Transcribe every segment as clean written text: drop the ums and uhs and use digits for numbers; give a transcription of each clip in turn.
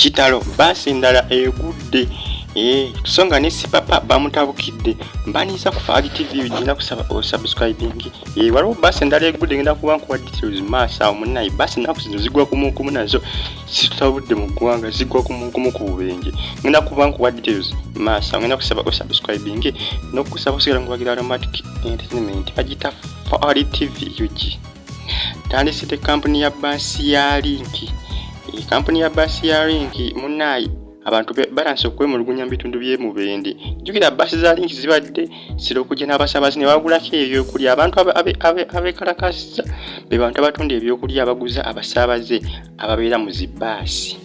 Kitalo, bbaasi endala egudde eh, so nga ne Sipapa bamutabukidde. Mbaniza ku Faali TV, genda kusaba osubscribing. Eh, waliwo bbaasi endala egudde, ngenda kuba nkuwa details maaso awo. Munnaye, bbaasi ennaku zino zigwa kumukumu, nazo zitabudde mu ggwanga, zigwa kumukumu ku bubenje. Ngenda kuba nkuwa details maaso awo. Ngenda kusaba osubscribing n'okusaba osigala nkuwagira Aromatic Entertainment, bagita Faali TV UG. Tandise kampuni ya bbaasi ya Link. Kampuni ya bbaasi ya Link, munnaayi, abantu batandise okwemulugunya mu bitundu by'e Mubende. Jjukira bbaasi za Link zibadde zitera okujja n'abasaabaze ne bagulako ebyokulya. Abantu abeekalakaasizza be bantu abatunda ebyokulya abaguza abasaabaze ababeera mu zi bbaasi,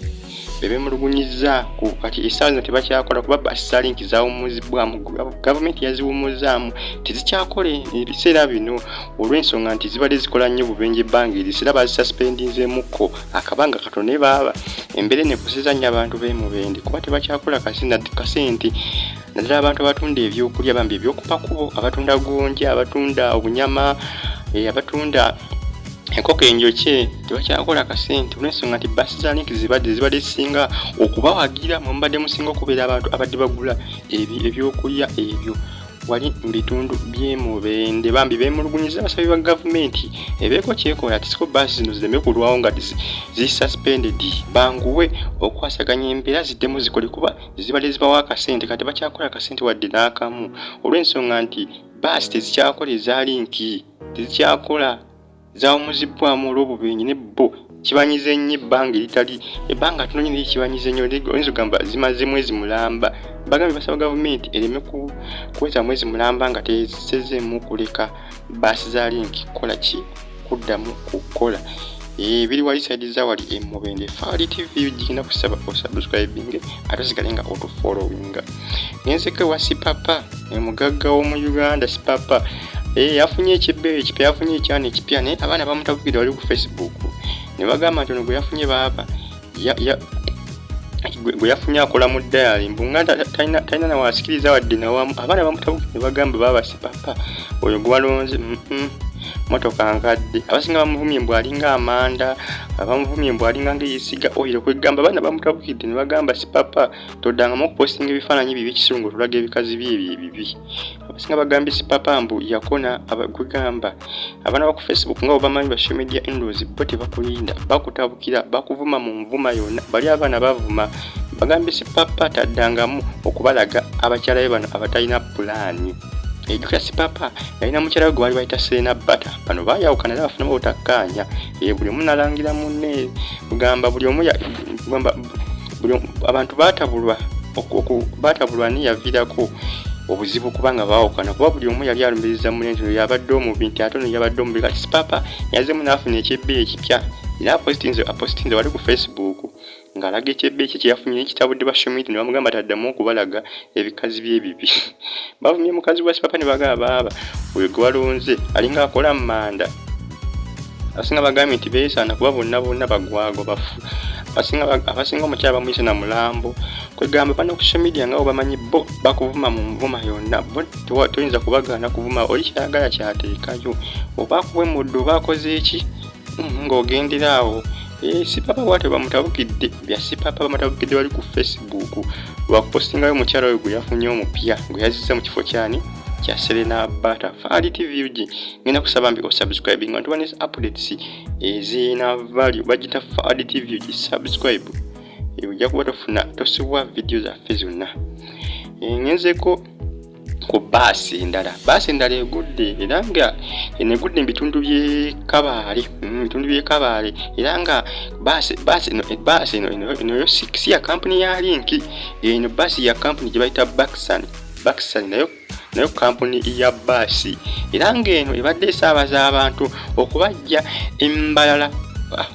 be beemulugunyizza ku kati essaawa zino tebakyakola kuba bbaasi za Link zawummuzibwamu, gavumenti yaziwummuzzaamu, tezikyakola ebiseera bino olw'ensonga nti zibadde zikola nnyo bubenje ebbanga erisi, era bazisuspendinzeemukko akabanga katono. Naye baaba embeera eno ekosezza nnyo abantu b'e Mubende kuba tebakyakola kasente, naddala abantu abatunda ebyokulya bambi ebyokumakubo, abatunda gonja, abatunda obunyama, abatunda enkoko enjokye, tebakyakola kasente olw'ensonga nti bbaasi za Link zibadde zisinga okubawagira. Mwe mubadde musinga okubeera abantu abadde bagula ebyokulya ebyo wali mu bitundu by'e Mubende. Bambi beemulugunyiza, abasabye ba gavumenti ebeeko kyekola tisiko bbaasi zino zireme kulwawo nga ziri suspended, banguwe okukwasaganya embeera ziddemu zikole kuba zibadde zibawa akasente, kati bakyakola akasente wadde n'akamu olw'ensonga nti bbaasi tezikyakola, eza Link tezikyakola, zawumuzibbwamu olw'obubenje. Ne bo kibanyize nnyo ebbanga eritali ebbanga ttono nnyo, naye kibanyize nnyo, oyinza okugamba zimaze mwezi mulamba. Bagambye basaba gavumenti ereme kuweza mwezi mulamba nga tezeemu kuleka bbaasi za Link kukola ki, kuddamu kukola. Ebiri wali side za wali e Mubende. Faali TV, gigenda kusaba osubscribing ate osigale nga otufollowinga. Ngenzeko ewa Sipapa, omugagga w'omu Uganda. Sipapa yafunye ekibbeeyi ekipya, yafunye ekyana ekipya, naye abaana bamutabukidde wali ku Facebook ne bagamba nti ono gwe yafunye baaba gwe yafunye akola mu dayali, mbu nga talina nawasikiriza wadde nawamu. Abaana bamutabukidde ne bagamba baaba Sipapa oyo gwe walonze motoka nkadde. Abasinga bamuvumye mbu alinga amanda, abamuvumye mbu alinga ng'eyisiga oyiro. Kwegamba abaana bamutabukidde ne bagamba Sipapa toddangamu okupostinga ebifaananyi byo ebyekisiru ng'otulaga ebikazi bye ebyo ebibi. Abasinga bagambye Sipapa mbu yakona. Kwegamba abaana ba ku Facebook nga bwebamanyi ba social media endowoozi, bo tebakulinda, bakutabukira, bakuvuma mu nvuma yonna. Bali abaana bavuma, bagambye Sipapa taddangamu okubalaga abakyala be bano abatalina pulaani. Ejjukira Sipapa yalina mukyala we gwe baali bayita Serena Bata. Bano baayawukana era bafunamu obutakkaanya, buli omu nalangira munne. Kugamba buli omu gamba abantu baatabulwa, baatabulwa ani yaviirako obuzibu kubanga baawukana, kuba buli omu yali alumiriza munne nti oyo yabadde omubi, nti ate ono yabadde omubi. Kati Sipapa yazzeemu n'afuna ekyebbeeyi ekipya, era apositinze wali ku Facebook ng'alaga ekyebbeeyi kye kyeyafunye nekitabudde ba social media ne bamugamba taddamu okubalaga ebikazi bye ebibi. Bavumye mukazi wa Sipapa ne bagamba baaba oyo gwe walonze alinga akola manda. Abasinga bagambye nti beesaana kuba bonna bonna bagwagwa bafu. Abasinga omukyala bamuyise na mulambo. Kwegamba bano ku social media nga bamanyi bo bakuvuma mu nvuma yonna, bo toyinza kubagaana kuvuma. Oli kyayagala kyateekayo, oba akuwemudde oba akoze eki, ng'ogendera awo. Sipapa bwatyo bamutabukidde, bya Sipapa bamutabukidde bali ku Facebook lwakupostingayo omukyala oyo gwe yafunye omupya, gwe yazizza mu kifo kyani, kya Serena Bata. Faali TV UG, ngenda kusaba mbi osubscribing nga tuba ne updates ezirina value. Bagita Faali TV UG, subscribe, ojja kuba tofuna tosubwa video zaffe zonna. Ngenzeko ku bbaasi endala. Bbaasi endala egudde, era nga eno egudde mu bitundu by'e Kabaale, bitundu by'e Kabaale, era nga bbaasi eno yo si ya kampuni ya Link. Eno bbaasi ya kampuni gye bayita Baksan. Baksan nayo kampuni ya bbaasi, era ng'eno ebadde esaabaza abantu okubajja embalala,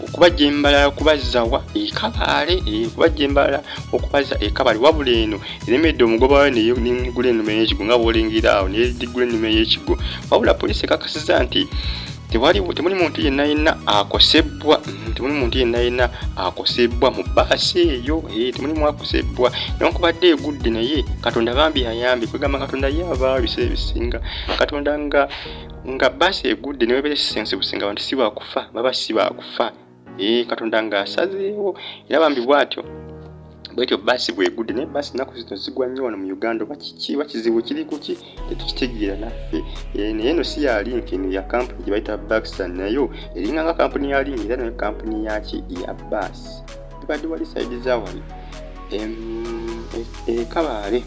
okubajja embalala okubazza wa, e Kabaale, okubajja embalala okubazza e Kabaale. Wabula eno eremedde omugoba wayo negula ennume y'ekigo nga bw'olengera awo, nedigula ennume y'ekigo. Wabula poliisi ekakasiza nti tewali, temuli muntu yenna yenna akosebbwa, temuli muntu yenna yenna akosebbwa mu bbaasi eyo, temulimu akosebbwa newankubadde egudde. Naye Katonda bambi ayambye, kwegamba Katonda ye abaawo ebiseera ebisinga. Katonda nga bbaasi egudde newebeera esisense businga, abantu si bakufa, baba si bakufa. Katonda ng'asazeewo, era bambi bw'atyo. Bwetyo baasi bwegudde, naye baasi ennaku zino zigwa nnyo wano mu Uganda. Oba kiki, oba kizibu kiri kuki, tetukitegeera naffe. Naye eno si ya Link, eno ya kampuni gye bayita Baxter, nayo eringa nga kampuni ya Link, era nayo kampuni yaki ya baasi. Bibadde wali side za wali e Kabaale,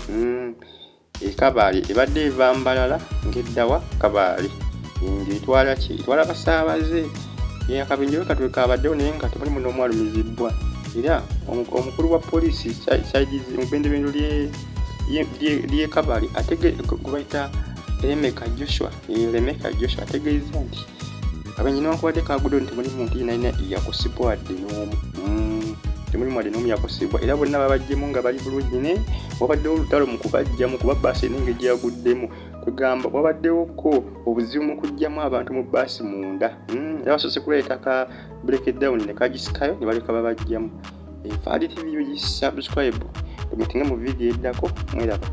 e Kabaale. Ebadde eva Mbalala ng'eddawa Kabaale, ng'etwala ki? Etwala abasaabaze. Akabenje bwe katwe kabaddewo, naye nga temulimu n'omu alumizibbwa. Era omukulu wa poliisi side mu bbendebendo ly'e Kabaale gwe bayita Lemeka Joshua, Lemeka Joshua ategeezezza nti akabenje newankubadde kaguddewo, nti temuli muntu yenna yenna yakosebwa wadde n'omu, temulimu wadde n'omu yakosebwa, era bonna babaggyemu nga bali bulungi. Naye wabaddewo olutalo mu kubaggyamu, kuba bbaasi erina engeri gye yaguddemu, kwegamba wabaddewoko obuzibu mu kuggyamu abantu mu bbaasi munda. Era basoose kuleeta ka breakdown ne kagisikayo ne baleka babaggyamu. Faali TV, subscribe, tumeetinge mu vidiyo eddako. Mweraba.